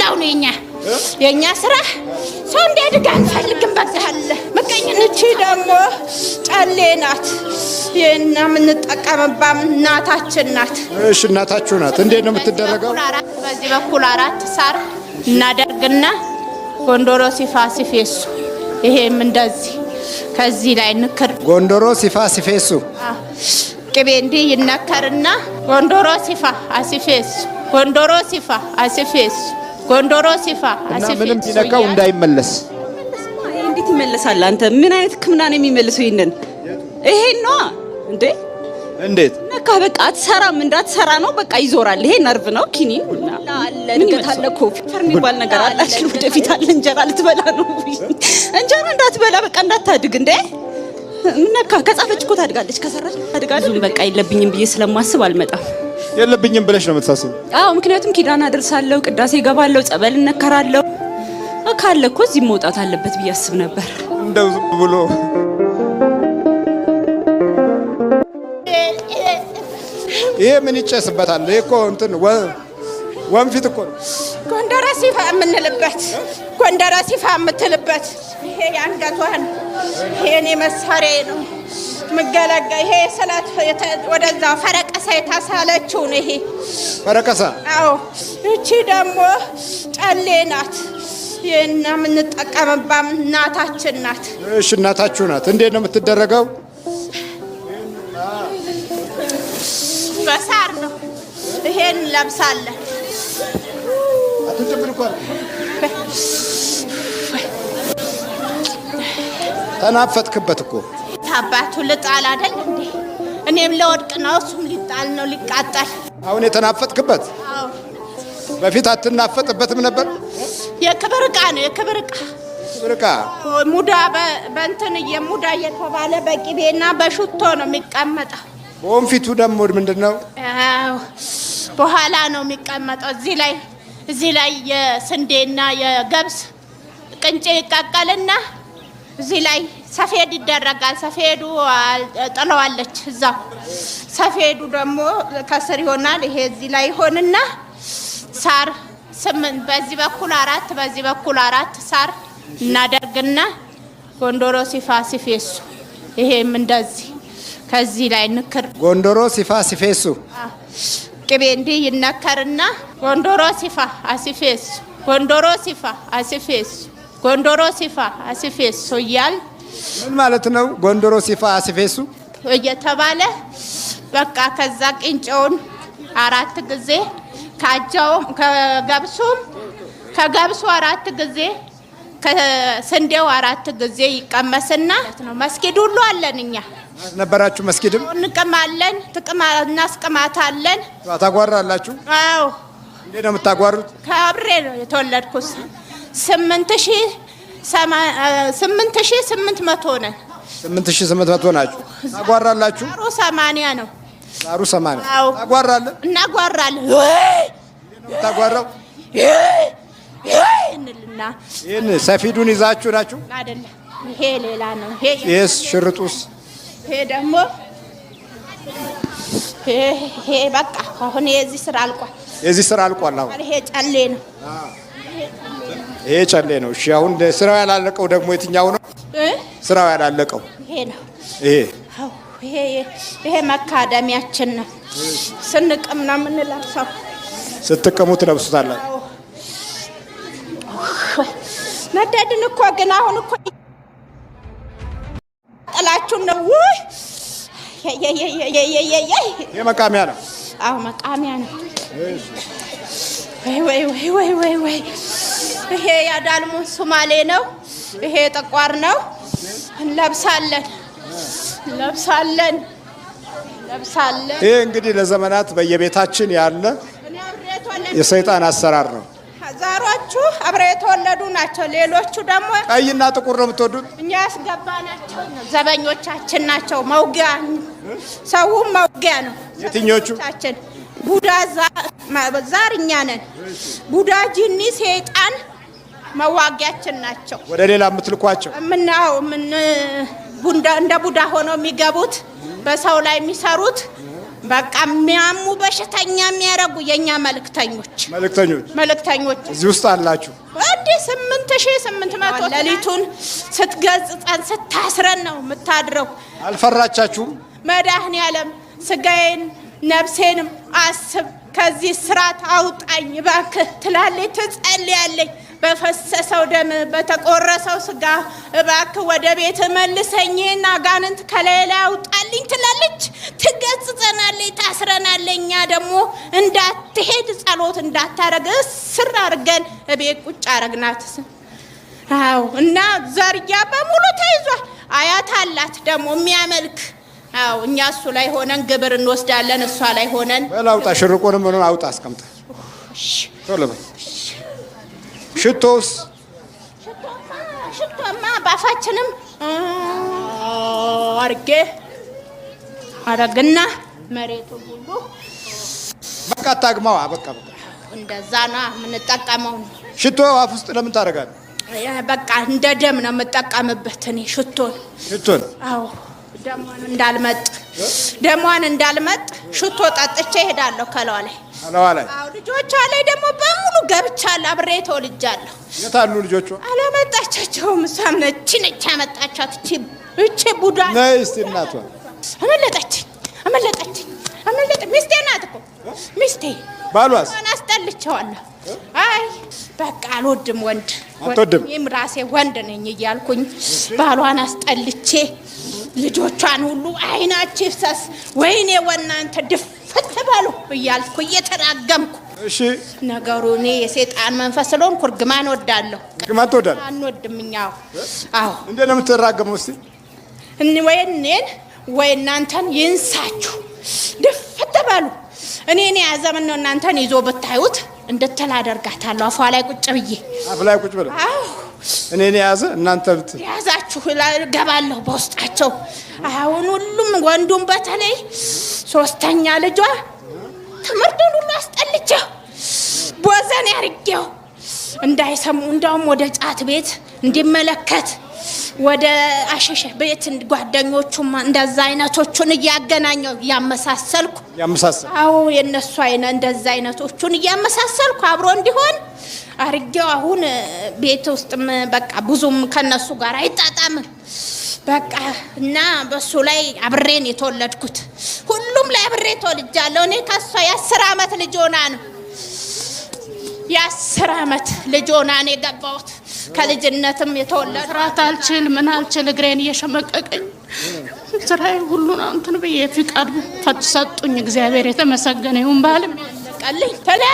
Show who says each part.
Speaker 1: ሌላው ነው የኛ ስራ። ሰው እንዲያድግ አንፈልግም። በቃ አለ ምቀኝነት። ደግሞ ጨሌ ናት። ይህና የምንጠቀምባት እናታችን ናት።
Speaker 2: እሺ፣ እናታችሁ ናት። እንዴት ነው የምትደረገው?
Speaker 1: በዚህ በኩል አራት ሳር እናደርግና ጎንዶሮ ሲፋ ሲፌሱ፣ ይሄም እንደዚህ ከዚህ ላይ ንክር።
Speaker 2: ጎንዶሮ ሲፋ ሲፌሱ።
Speaker 1: ቅቤ እንዲህ ይነከርና ጎንዶሮ ሲፋ አሲፌሱ፣ ጎንዶሮ ሲፋ አሲፌሱ፣ ጎንዶሮ ሲፋ
Speaker 2: እና
Speaker 1: አሲፌሱ
Speaker 2: ምንም ቢነካው
Speaker 1: እያለ
Speaker 2: እንዳይመለስ።
Speaker 3: እንዴት ይመለሳል? አንተ ምን አይነት ሕክምና ነው የሚመልሰው? ይሄንን ይሄን ነዋ እንዴ?
Speaker 2: እንዴት?
Speaker 3: ነካ በቃ አትሰራም፣ እንዳትሰራ ነው በቃ ይዞራል። ይሄ ነርቭ ነው። ኪኒን አለ፣ እድገት አለ እኮ future የሚባል ነገር አለ አይደል? ወደፊት አለ። እንጀራ ልትበላ ነው። እንጀራ እንዳትበላ በቃ እንዳታድግ እንዴ። ምን ነካ? ከጻፈች እኮ ታድጋለች፣ ከሰራች ታድጋለች። ብዙም በቃ የለብኝም ብዬ ስለማስብ አልመጣም።
Speaker 2: የለብኝም ብለሽ ነው የምታስቢው?
Speaker 3: አዎ፣ ምክንያቱም ኪዳን አደርሳለሁ፣ ቅዳሴ እገባለሁ፣ ጸበል እነከራለሁ። ካለ እኮ እዚህ መውጣት አለበት ብዬ አስብ ነበር።
Speaker 2: እንደው ዝም ብሎ ይሄ ምን ይጨስበታል? ይሄ እኮ እንትን ወንፊት እኮ ነው።
Speaker 1: ጎንደረ ሲፋ የምንልበት፣ ጎንደረ ሲፋ የምትልበት ይሄ የአንገቷን፣ ይሄ እኔ መሳሪያ ነው ምገለገ ይሄ ስለት ወደዛ ፈረቀሳ የታሳለችው ነው ይሄ።
Speaker 2: ፈረቀሳ።
Speaker 1: አዎ፣ እቺ ደግሞ ጨሌ ናት። ይህና የምንጠቀምባት እናታችን ናት።
Speaker 2: እሺ፣ እናታችሁ ናት። እንዴት ነው የምትደረገው?
Speaker 1: በሳር ነው። ይሄን እንለብሳለን።
Speaker 2: አትጭብር እኮ ተናፈጥክበት እኮ።
Speaker 1: አባቱ ልጣል አይደል እንዴ? እኔም ለወድቅ ነው፣ እሱም ሊጣል ነው፣ ሊቃጠል።
Speaker 2: አሁን የተናፈጥክበት?
Speaker 1: አዎ።
Speaker 2: በፊት አትናፈጥበትም ነበር?
Speaker 1: የክብር ዕቃ ነው፣ የክብር ዕቃ።
Speaker 2: ዕቃ።
Speaker 1: ሙዳ በእንትን ሙዳ እየተባለ በቅቤና በሹቶ ነው የሚቀመጠው።
Speaker 2: በወንፊቱ ደግሞ ምንድን ነው?
Speaker 1: አዎ፣ በኋላ ነው የሚቀመጠው። እዚህ ላይ የስንዴና የገብስ ቅንጬ ይቀቀልና እዚህ ላይ ሰፌድ ይደረጋል። ሰፌዱ ጥለዋለች እዛው። ሰፌዱ ደግሞ ከስር ይሆናል። ይሄ እዚህ ላይ ይሆንና ሳር ስምንት፣ በዚህ በኩል አራት፣ በዚህ በኩል አራት ሳር እናደርግና ጎንዶሮ ሲፋ ሲፌሱ፣ ይሄም እንደዚህ ከዚህ ላይ ንክር።
Speaker 2: ጎንዶሮ ሲፋ ሲፌሱ።
Speaker 1: ቅቤ እንዲህ ይነከርና ጎንዶሮ ሲፋ አሲፌሱ፣ ጎንዶሮ ሲፋ አሲፌሱ፣ ጎንዶሮ ሲፋ አሲፌሱ እያል።
Speaker 2: ምን ማለት ነው? ጎንዶሮ ሲፋ ሲፌሱ
Speaker 1: እየተባለ በቃ ከዛ ቅንጨውን አራት ጊዜ ከአጃውም ከገብሱ አራት ጊዜ ከስንዴው አራት ጊዜ ይቀመስና ነው። መስጊድ ሁሉ አለን እኛ።
Speaker 2: ነበራችሁ መስጊድም?
Speaker 1: እንቅማለን፣ ትቅማ እናስቅማታለን።
Speaker 2: ታጓራላችሁ?
Speaker 1: አዎ።
Speaker 2: እንዴት ነው የምታጓሩት?
Speaker 1: ከአብሬ ነው የተወለድኩት። 8800 ነን።
Speaker 2: 8800 ናችሁ። ታጓራላችሁ?
Speaker 1: ዛሩ 80 ነው።
Speaker 2: ዛሩ 80።
Speaker 1: አዎ።
Speaker 2: ታጓራለህ?
Speaker 1: እናጓራለን።
Speaker 2: ታጓራው
Speaker 1: እንልና
Speaker 2: ይህን ሰፊዱን ይዛችሁ ናችሁ?
Speaker 1: አይደለም፣ ይሄ ሌላ ነው። ይሄ
Speaker 2: ይህስ ሽርጡስ?
Speaker 1: ይሄ ደግሞ ይሄ በቃ አሁን የዚህ ስራ አልቋል።
Speaker 2: የዚህ ስራ አልቋል። አሁን
Speaker 1: ይሄ ጨሌ ነው።
Speaker 2: ይሄ ጨሌ ነው። እሺ፣ አሁን ስራው ያላለቀው ደግሞ የትኛው ነው?
Speaker 1: እ?
Speaker 2: ስራው ያላለቀው?
Speaker 1: ይሄ ነው።
Speaker 2: ይሄ?
Speaker 1: አዎ፣ ይሄ መካደሚያችን ነው። ስንቅም ነው የምንለብሰው።
Speaker 2: ስትቅሙ ትለብሱታላችሁ።
Speaker 1: ነደድን እኮ ግን አሁን እኮ ጥላችሁን ነው። ውይ!
Speaker 2: ይሄ መቃሚያ ነው።
Speaker 1: አዎ፣ መቃሚያ ነው። ወይ ወይ ወይ ወይ ወይ ወይ! ይሄ የአዳልሞን ሱማሌ ነው። ይሄ ጥቋር ነው። እንለብሳለን፣ እንለብሳለን፣ እንለብሳለን።
Speaker 2: ይሄ እንግዲህ ለዘመናት በየቤታችን ያለ
Speaker 1: እኔ አብሬ የተወለድኩ
Speaker 2: የሰይጣን አሰራር ነው።
Speaker 1: ዛሮቹ አብረው የተወለዱ ናቸው። ሌሎቹ ደግሞ
Speaker 2: ቀይና ጥቁር ነው የምትወዱት?
Speaker 1: እኛ ያስገባናቸው ዘበኞቻችን ናቸው። መውጊያ፣ ሰውም መውጊያ ነው።
Speaker 2: የትኞቹ?
Speaker 1: ዘበኞቻችን ቡዳ ዛር እኛ ነን። ቡዳ፣ ጂኒ፣ ሰይጣን መዋጊያችን ናቸው።
Speaker 2: ወደ ሌላ የምትልኳቸው?
Speaker 1: ምናው ምን ቡዳ እንደ ቡዳ ሆነው የሚገቡት፣ በሰው ላይ የሚሰሩት በቃ የሚያሙ በሽተኛ የሚያረጉ የእኛ መልእክተኞች
Speaker 2: መልእክተኞች
Speaker 1: መልእክተኞች
Speaker 2: እዚህ ውስጥ አላችሁ።
Speaker 1: እንዴ 8800 ሌሊቱን ስትገጽጸን ስታስረን ነው የምታድረው።
Speaker 2: አልፈራቻችሁም?
Speaker 1: መድኃኔዓለም ስጋዬን ነፍሴንም አስብ፣ ከዚህ ስራት አውጣኝ እባክህ ትላለች፣ ትጸልያለች። በፈሰሰው ደም በተቆረሰው ስጋ እባክህ ወደ ቤት መልሰኝ፣ ይህን አጋንንት ከላይ ላይ አውጣልኝ ትላለች፣ ትገጽጸናለች፣ ታስረናለች። እኛ ደግሞ እንዳትሄድ ጸሎት እንዳታረግ እስር አድርገን እቤት ቁጭ አረግናት። አዎ እና ዘርያ በሙሉ ተይዟል። አያት አላት ደግሞ የሚያመልክ። አዎ እኛ እሱ ላይ ሆነን ግብር እንወስዳለን፣ እሷ ላይ ሆነን
Speaker 2: በል አውጣ፣ ሽርቁንም ምኑን አውጣ፣ አስቀምጠ ቶሎ በል። ሽቶስ
Speaker 1: ሽቶማ ባፋችንም አርጌ አረግና መሬቱ ሁሉ
Speaker 2: በቃ አታግማዋ። በቃ በቃ
Speaker 1: እንደዛ ነው የምንጠቀመው።
Speaker 2: ሽቶ አፍ ውስጥ ለምን ታደርጋለህ?
Speaker 1: በቃ እንደ ደም ነው የምጠቀምበት እኔ ሽቶን።
Speaker 2: ሽቶ ነው።
Speaker 1: አዎ ደሟን እንዳልመጥ ደሟን እንዳልመጥ ሽቶ ጠጥቼ እሄዳለሁ ከለዋ ላይ።
Speaker 2: አለዋ ላይ
Speaker 1: አዎ ልጆቿ ላይ ደግሞ በሙሉ ገብቻለሁ፣ አብሬ ተወልጃለሁ።
Speaker 2: የት አሉ ልጆቿ?
Speaker 1: አላመጣቻቸውም። እሷም ነች ነች ያመጣቻት እቺ እቺ ቡዳ
Speaker 2: ነይ እስቲ እናቷ።
Speaker 1: አመለጠችኝ፣ አመለጠችኝ፣ አመለጠ ሚስቴ ናት እኮ ሚስቴ።
Speaker 2: ባሏስ?
Speaker 1: እሷን አስጠልቼዋለሁ። አይ በቃ አልወድም ወንድ።
Speaker 2: አትወድም?
Speaker 1: እኔም ራሴ ወንድ ነኝ እያልኩኝ ባሏን አስጠልቼ ልጆቿን ሁሉ አይናችሁ ይፍሰስ፣ ወይኔ ወናንተ ድፍት በሉ እያልኩ እየተራገምኩ
Speaker 2: እሺ
Speaker 1: ነገሩ እኔ የሴጣን መንፈስ ስለሆንኩ እርግማን እወዳለሁ።
Speaker 2: እርግማን ትወዳለህ?
Speaker 1: አንወድም እኛ። አዎ
Speaker 2: እንዴት ነው የምትራገመው? እስቲ
Speaker 1: ወይ እኔን ወይ እናንተን ይንሳችሁ፣ ድፍት በሉ። እኔን የያዘ ምን ነው እናንተን ይዞ ብታዩት እንድትል አደርጋታለሁ። አፏ ላይ ቁጭ ብዬ
Speaker 2: አፍ ላይ ቁጭ ብለህ
Speaker 1: አዎ
Speaker 2: እኔን የያዘ እናንተ ብት
Speaker 1: የያዛችሁ እገባለሁ በውስጣቸው። አሁን ሁሉም ወንዱም በተለይ ሶስተኛ ልጇ ትምህርቱን ሁሉ አስጠልቼው ቦዘን ያርጌው እንዳይሰሙ እንዳውም ወደ ጫት ቤት እንዲመለከት ወደ አሸሸ ቤት ጓደኞቹም እንደዛ አይነቶቹን እያገናኘው እያመሳሰልኩ
Speaker 2: ያመሳሰል
Speaker 1: አዎ የእነሱ አይነ እንደዛ አይነቶቹን እያመሳሰልኩ አብሮ እንዲሆን አርጌው። አሁን ቤት ውስጥም በቃ ብዙም ከነሱ ጋር አይጣጣምም። በቃ እና በሱ ላይ አብሬን የተወለድኩት ሁሉም ላይ አብሬ ተወልጃለሁ። እኔ ከሷ የ10 ዓመት ልጅ ሆና ነው የ10 ዓመት ልጅ ሆና ነው የገባሁት። ከልጅነትም የተወለድኩት
Speaker 4: ስራት አልችል ምን አልችል እግሬን እየሸመቀቀኝ ስራዬ ሁሉ ነው እንትን ብዬ ፍቃድ ፈት ሰጡኝ። እግዚአብሔር የተመሰገነ ይሁን። ባልም
Speaker 1: ቀልኝ ተለያ